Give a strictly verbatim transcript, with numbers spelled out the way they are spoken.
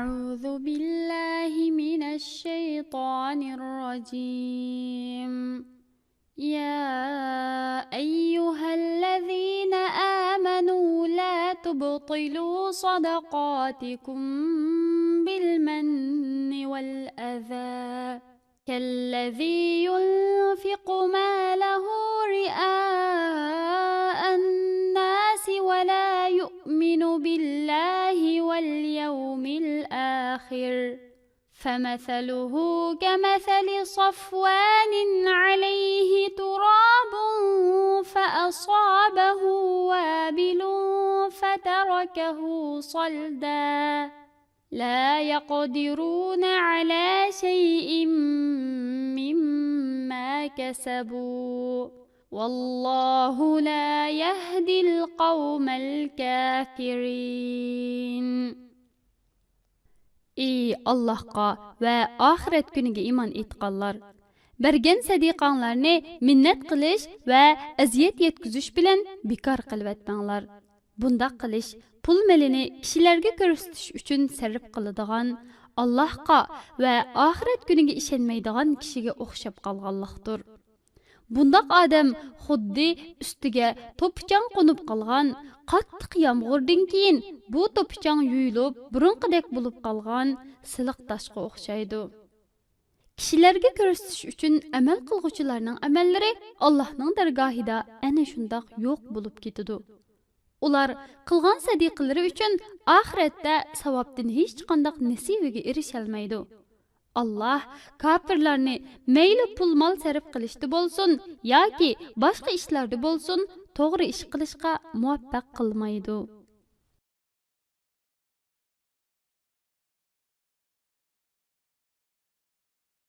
أعوذ بالله من الشيطان الرجيم. يا أيها الذين آمنوا لا تبطلوا صدقاتكم بالمن والأذى كالذي ينفق ماله رئاء الناس ولا يؤمن بالله واليوم الآخر فمثله كمثل صفوان عليه تراب فأصابه وابل فتركه صلدا لا يقدرون على شيء مما كسبوا والله لا يهدي القوم الكافرين. ئى ئاللاھقا ۋە ئاخىرەت كۈنىگە ئىمان ئېيتقانلار! بەرگەن سەدىقەڭلارنى مىننەت قىلىش ۋە ئەزىيەت يەتكۈزۈش بىلەن بىكار قىلىۋەتمەڭلار. بۇنداق قىلىش پۇل مېلىنى كىشىلەرگە كۆرسىتىش ئۈچۈن سەرپ قىلىدىغان، ئاللاھقا ۋە ئاخىرەت كۈنىگە ئىشەنمەيدىغان كىشىگە ئوخشاپ قالغانلىقتۇر. بۇنداق ئادەم خۇددى ئۈستىگە توپا-چاڭ قونۇپ قالغان، قاتتىق يامغۇردىن كېيىن بۇ توپا-چاڭ يۇيۇلۇپ، بۇرۇنقىدەك بولۇپ قالغان سىلىق تاشقا ئوخشايدۇ. كىشىلەرگە كۆرسىتىش ئۈچۈن ئەمەل قىلغۇچىلارنىڭ ئەمەللىرى ئاللاھنىڭ دەرگاھىدا ئەنە شۇنداق يوق بولۇپ كېتىدۇ. ئۇلار قىلغان سەدىقىلىرى ئۈچۈن ئاخىرەتتە ساۋابتىن ھېچقانداق نېسىۋىگە ئېرىشەلمەيدۇ. ئاللاھ كاپىرلارنى مەيلى پۇل-مال سەرپ قىلىشتا بولسۇن ياكى باشقا ئىشلاردا بولسۇن، توغرا ئىش قىلىشقا مۇۋەپپەق قىلمايدۇ.